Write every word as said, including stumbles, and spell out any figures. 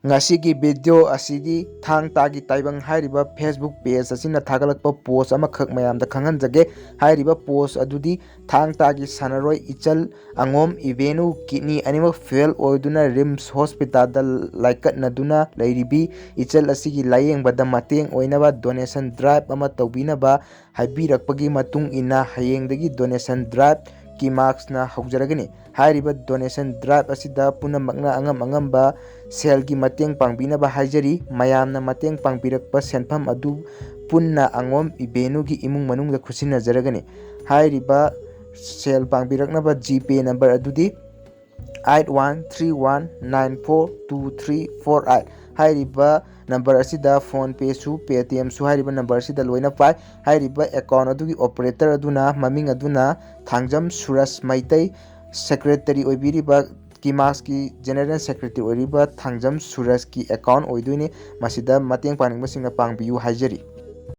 ꯉꯁꯤꯒꯤ video ꯑꯁꯤꯗꯤ ꯊꯥꯡ ꯇꯥꯒꯤ ꯇꯥꯏꯕꯪ ꯍꯥꯏꯔꯤꯕ Facebook page ꯑꯁꯤꯅ ꯊꯥꯒꯠꯂꯛꯄ post ꯑꯃꯈꯛ ꯃꯌꯥꯝꯗ ꯈꯪꯍꯟꯖꯒꯦ꯫ ꯍꯥꯏꯔꯤꯕ post ꯑꯗꯨꯗꯤ ꯊꯥꯡ ꯇꯥꯒꯤ ꯁꯥꯟꯅꯔꯣꯏ ꯏꯆꯜ ꯑꯉꯣꯝ ꯏꯕꯦꯅꯨ kidney ꯑꯅꯤꯃꯛ fail ꯑꯣꯏꯗꯨꯅ RIMS hospitalꯗ ꯂꯥꯏꯀꯠꯅꯗꯨꯅ ꯂꯩꯔꯤꯕꯤ ꯏꯆꯜ ꯑꯁꯤꯒꯤ ꯂꯥꯌꯦꯡꯕꯗ ꯃꯇꯦꯡ ꯑꯣꯏꯅꯕ donation drive ꯑꯃ ꯇꯧꯕꯤꯅꯕ ꯍꯥꯏꯕꯤꯔꯛꯄꯒꯤ ꯃꯇꯨꯡ ꯏꯟꯅ ꯍꯌꯦꯡꯗꯒꯤ donation drive ꯀꯤꯃꯥꯛꯁꯅ ꯍꯧꯖꯔꯒꯅꯤ꯫ ꯍꯥꯏꯔꯤꯕ donation drive ꯑꯁꯤꯗ ꯄꯨꯝꯅꯃꯛꯅ ꯑꯉꯝ ꯑꯉꯝꯕ ꯁꯦꯜꯒꯤ ꯃꯇꯦꯡ ꯄꯥꯡꯕꯤꯅꯕ ꯍꯥꯏꯖꯔꯤ꯫ ꯃꯌꯥꯝꯅ ꯃꯇꯦꯡ ꯄꯥꯡꯕꯤꯔꯛꯄ ꯁꯦꯟꯐꯝ ꯑꯗꯨ ꯄꯨꯟꯅ ꯑꯉꯣꯝ ꯏꯕꯦꯅꯨꯒꯤ ꯏꯃꯨꯡ ꯃꯅꯨꯡꯗ ꯈꯨꯠꯁꯤꯟꯅꯖꯔꯒꯅꯤ꯫ ꯍꯥꯏꯔꯤꯕ ꯁꯦꯜ ꯄꯥꯡꯕꯤꯔꯛꯅꯕ GPay number ꯑꯗꯨꯗꯤ eight one three one nine four two three four eight꯫ ꯍꯥꯏꯔꯤꯕ number ꯑꯁꯤꯗ PhonePeꯁꯨ, Paytmꯁꯨ ꯍꯥꯏꯔꯤꯕ number ꯑꯁꯤꯗ ꯂꯣꯏꯅ ꯄꯥꯏ꯫ ꯍꯥꯏꯔꯤꯕ account ꯑꯗꯨꯒꯤ operator ꯑꯗꯨꯅ, ꯃꯃꯤꯡ ꯑꯗꯨꯅ ꯊꯥꯡꯖꯝ ꯁꯨꯔꯖ ꯃꯩꯇꯩ, secretary ꯑꯣꯏꯕꯤꯔꯤꯕ, ꯀꯤꯃꯥꯛꯁꯀꯤ general secretary ꯑꯣꯏꯔꯤꯕ ꯊꯥꯡꯖꯝ ꯁꯨꯔꯖꯀꯤ account ꯑꯣꯏꯗꯣꯏꯅꯤ꯫ ꯃꯁꯤꯗ ꯃꯇꯦꯡ ꯄꯥꯡꯅꯤꯡꯕꯁꯤꯡꯅ ꯄꯥꯡꯕꯤꯌꯨ ꯍꯥꯏꯖꯔꯤ꯫